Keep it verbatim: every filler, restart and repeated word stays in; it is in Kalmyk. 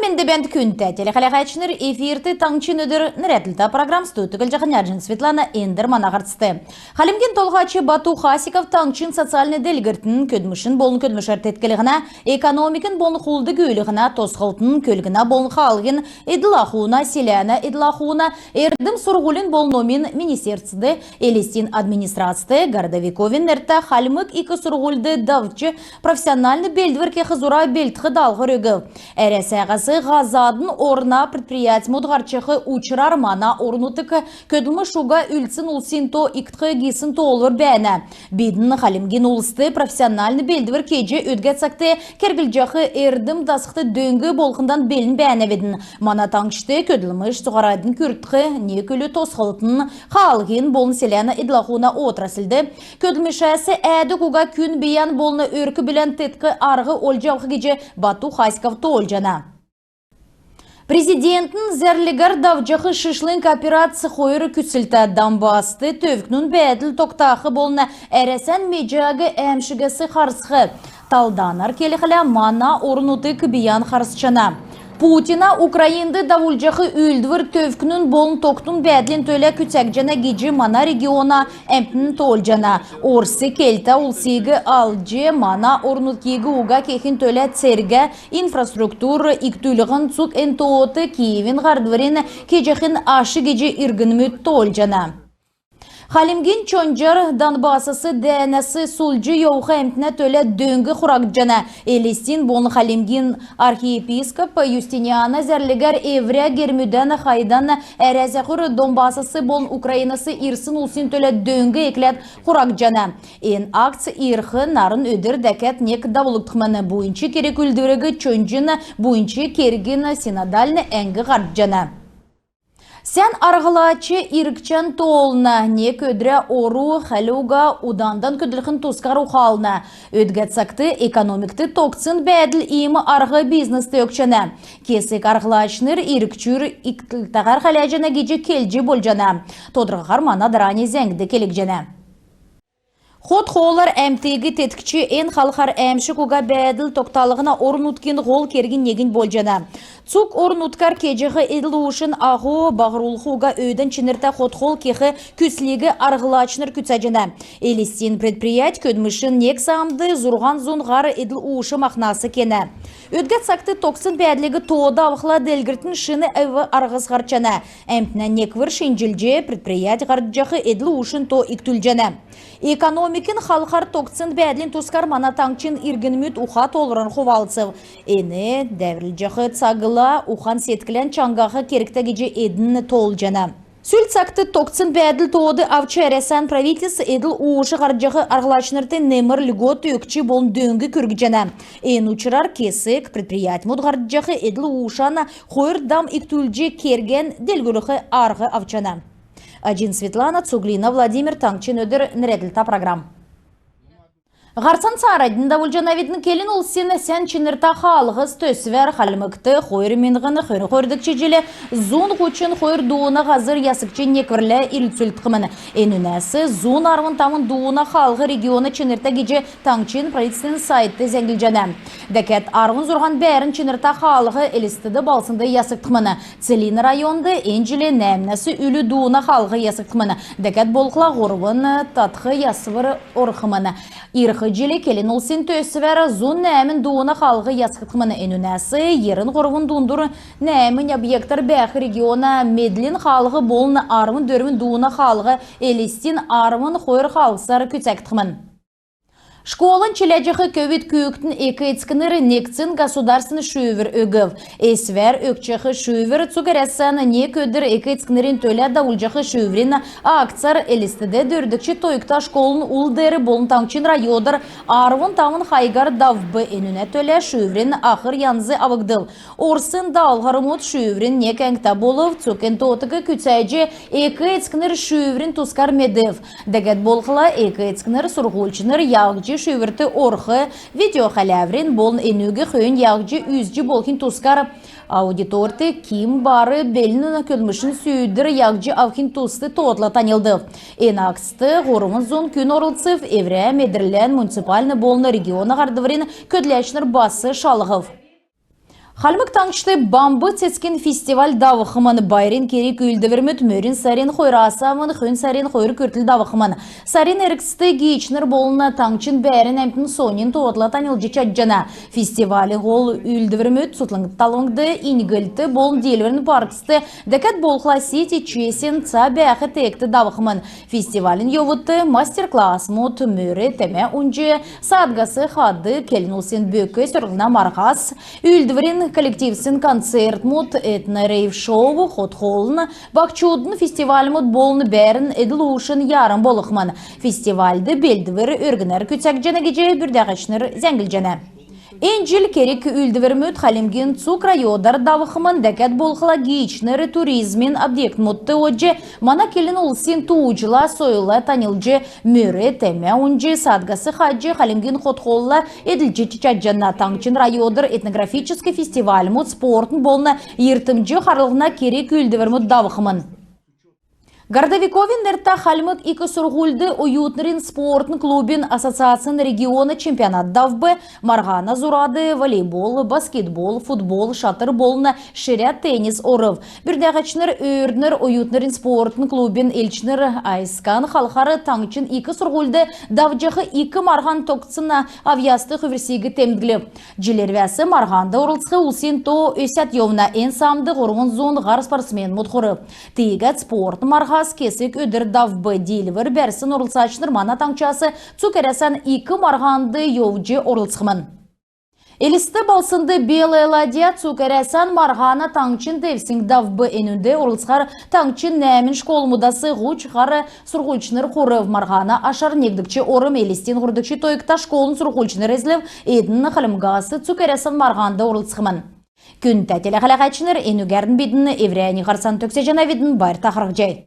Энд бәәнт, күндтә телехәләһәчнр. Эфирт «Таңһчин өдр» нерәдлтә программ. Студьд Түглҗәһин Эрнҗән Светлана. Эндр мана һарцд. Хальмгин Толһач Бату Хасиков таңһчин социальн делгрлтин, көдлмшин болн көдлмшәр теткллһнә, экономикин болн хулд-гүүлһнә, тосхлтын, көлгнә болн хаалһин эдл-ахуна, селәнә эдл-ахуна, эрдм-сурһулин болн номин министерствд, Элстин администрацд, Городовиковин нертә Хальмг ик сурһульд давҗ, профессиональн белдвр кех зура белдх даалһвр өгв. Әрәсәһәс һазадын орна предприятьмүд һарчах учрар мана орн-нутгт көдлмш уга үлдсн улсин то икдх гисн тоолвр бәәнә. Бидн хальмгин улст профессиональн белдвр кеҗ, өдгә цагт керглҗәх эрдм дасхд дөң болхдан белн бәәнәвидн. Мана таңһчд көдлмш цуһараднь күртх, нег үлү тосхлтын, хаалһин болн селәнә эдл-ахуна отрасльд көдлмшәс әәдг уга күн бийән болн өрк-бүлән теткх арһ олҗ авх гиҗ Бату Хасиков тоолҗана. Президентин зәрлгәр давҗах шишлң операц хойр күцлтә: Донбасст төвкнүн бәәдл тогтах болн Әрәсән меҗәг әәмшгәс харсх. Талданар келхлә, мана орн-нутг бийән харсҗана. Путина Украинд давулҗах үүлдвр төвкнүн болн тогтун бәәдлин төлә күцәгдҗәнә гиҗ мана региона әмтн тоолҗана. Орс келтә улсиг алҗ, мана орн-нутгиг уга кехин төлә цергә инфраструктур икдүллһн цуг эн тоот Киевин һардврин кеҗәхин аш гиҗ иргнмүд тоолҗана. Хальмгин чонҗар Донбассас дәәнәс сулдҗ йовх әмтнә төлә дөң хурагдҗана. Элстин болн Хальмгин архиепископ Юстиниана зәрлгәр эврә гермүдән хайдан Әрәсәһүр Донбассас болн Украинас ирсн улсин төлә дөң экләд хурагдҗана. Эн акц ирх нарн өдр дәкәд нег давулгдхмн. Буйнч керг-үүлдвриг чонҗин буйнч кергин синодальн әңг һардҗана. Сән арһлач иргчән тоолна, нег өдрә ору хәлүгә удандан көдлхин тускар ухална. Өдгә цагт экономикт тогтсн бәәдл иим арһ бизнест өгчәнә. Кесг арһлачнр иргчүр икдлтәһәр хәләҗәнә гиҗ келҗ болҗана. Тодрхаһар мана дарани зәңгд келгдҗәнә. Хот-хоолар әмтиг теткҗ, эн халхар әәмшг уга бәәдл тогталһн орн-нутгин һол кергин негнь болҗана. Цуг орн-нутгар кеҗәх эдл-уушин аһу баһрулх уга өөдән чинртә хот-хол кех күслиг арһлачнр күцәҗәнә. Элстин предприять көдлмшин нег саамд зурһан зун һар эдл-ууш махнас кенә. Өдгә цагт тогтсн бәәдлиг тоод авхла, делгрлтин шин эв-арһс һарчана. Әмтнә неквр шинҗлҗ, предприять һардҗах эдл-уушин то икдүлҗәнә. Экономикин халхар тогтсн бәәдлин тускар мана таңһчин иргнмүд ухан-тоолвран хувалцв. Эн дәврлҗәх цагла ухан-седклән чаңһах кергтә гиҗ эдн тоолҗана. Сүл цагт тогтсн бәәдл тоод авч, Әрәсән правительств эдл-ууш һардҗах арһлачнрт немр льгот өгч болн дөң күргҗәнә. Эн учрар кесг предприятьмүд һардҗах эдл-уушан хойр дам икдүлҗ, кергән делгрүлх арһ авчана. Аҗин Светлана, Цуглина Владимир. «Таңһчин өдр» нерәдлтә программ. Һарцан цааранднь давулҗанавидн. Келн улсин «Сән чинртә хаалһс» төсвәр Хальмгт хойр миңһн хөрн хойрдгч җил зун һучн хойр дууна һазр ясгдҗ, некврлә ирлцүлгдхмн. Энүнәс зун арвн тавн дууна хаалһ региона чинртә гиҗ таңһчин правительствин сайтд зәңглҗәнә. Дәкәд арвн зурһан бәәрн чинртә хаалһ Элстд балһснд ясгдхмн. Целинн районд эн җил нәәмнәс үлү дууна хаалһ ясгдхмн. Дәкәд болхла һурвн татх ясвр орхмн. Ирх җил келн улсин төсвәр зун нәәмн дууна хаалһ ясгдхмн. Энүнәс йирн һурвн дундур нәәмн объектәр бәәх региона медлин хаалһ болн арвн дөрвн дууна хаалһ Элстин арвн хойр хаалһсар күцәгдхмн. Школан чиләҗәх көвүд күүкдин эк-эцкнр негдсн государственн шүүвр өгв. Эсвәр өгчәх шүүвр цуг Әрәсән «Нег өдр эк-эцкнрин төлә» давулҗах шүүврин акцар Элстд дөрвдгч тойгта школын ул деер болн таңһчин районар арвн тавн хайгар давв. Энүнә төлә шүүврин ахр янз авгдв. Орсн даалһврмуд шүүврин нег әңгтә болв. Цуг эн тоотыг күцәҗ, эк-эцкнр шүүврин тускар медв. Дәкәд болхла эк-эцкнр, сурһульчнр яһҗ шүүврт орх, видеохәләврин болн энүг хөөннь яһҗ үзҗ болхин тускар, аудиторт ким бар белн көдлмшин сүүдр яһҗ авхин туст тоотла таньлдв. Эн акцд һурвн зун күн орлцв. Эврә медрлән муниципальн болн региона һардврин көдләчнр бас шалһв. Хальмг Таңһчд Бамб цецгин фестиваль давхмн. Байрин керг-үүлдврмүд мөрн сарин хойрас авн хөн сарин хойр күртл давхмн. Сарин эргцд гиичнр болн таңһчин бәәрн әмтн соньн тоотла таньлдҗ чадҗана. Фестивалин һол үүлдврмүд Цутхлң талвңд, Иньглт болн Диилврин паркст, дәкәд болхла Сити Чесин ца бәәх теегт давхмн. Фестивалин йовудт мастер-классмуд, мөр, темә унҗ, саадгас хад, келн улсин бөк сөрлһнә марһас, үүлдврин коллективсин концертмуд, этно-рейв-шоу, хот-хоолын, баһчудын фестивальмуд болн бәәрн эдл-уушин ярмг болхмн. Фестивальд белдвр өргнәр күцәгдҗәнә гиҗ бүрдәгчнр зәңглҗәнә. Эн җил керг-үүлдврмүд Хальмгин цуг районар давхмн. Дәкәд болхла гиичнр туризмин объектмүдт одҗ, мана келн улсин тууҗла, сойлла таньлдҗ, мөр, темә унҗ, саадгас хадҗ, хальмгин хот-хоолла эдлҗ чадҗана. Таңһчин районар этнографическ фестивальмуд, спортын болн йиртмҗ харлһна керг-үүлдврмүд давхмн. Городовиковин нертә Хальмг ик сурһульд оютнрин спортын клубин ассоциацин региона чемпионат давв. Марһана зурад волейбол, баскетбол, футбол, шатр болн ширә теннис орв. Бүрдәгчнр өөрднр оютнрин спортын клубин элчнр айскан халхар таңһчин ик сурһульд давҗах ик марһан тогтсн авъяст хүврсиг темдглв. Җил ирвәс марһанд орлцх улсин то өсәд йовна. Эн саамд һурвн зун һар спортсменмүд хурв. Тиигәд спортын марһас кесг өдр давв. Диилвр бәрсн орлцачнр мана таңһчас цуг Әрәсән ик марһанд йовҗ орлцхмн. Элст балһснд «Белая ладья» цуг Әрәсән марһана таңһчин девсң давв. Энүнд орлцхар таңһчин нәәмн школмудас һуч һар сурһульчнр хурв. Марһана ашар негдгч орм Элстин һурвдгч тойгта школын сурһульчнр эзлв. Эдн Хальмгас цуг Әрәсән марһанд орлцхмн. Күндтә телехәләһәчнр, энүгәрн бидн эврәннь һарцан төгсәҗәнәвидн. Байрта харһцхай.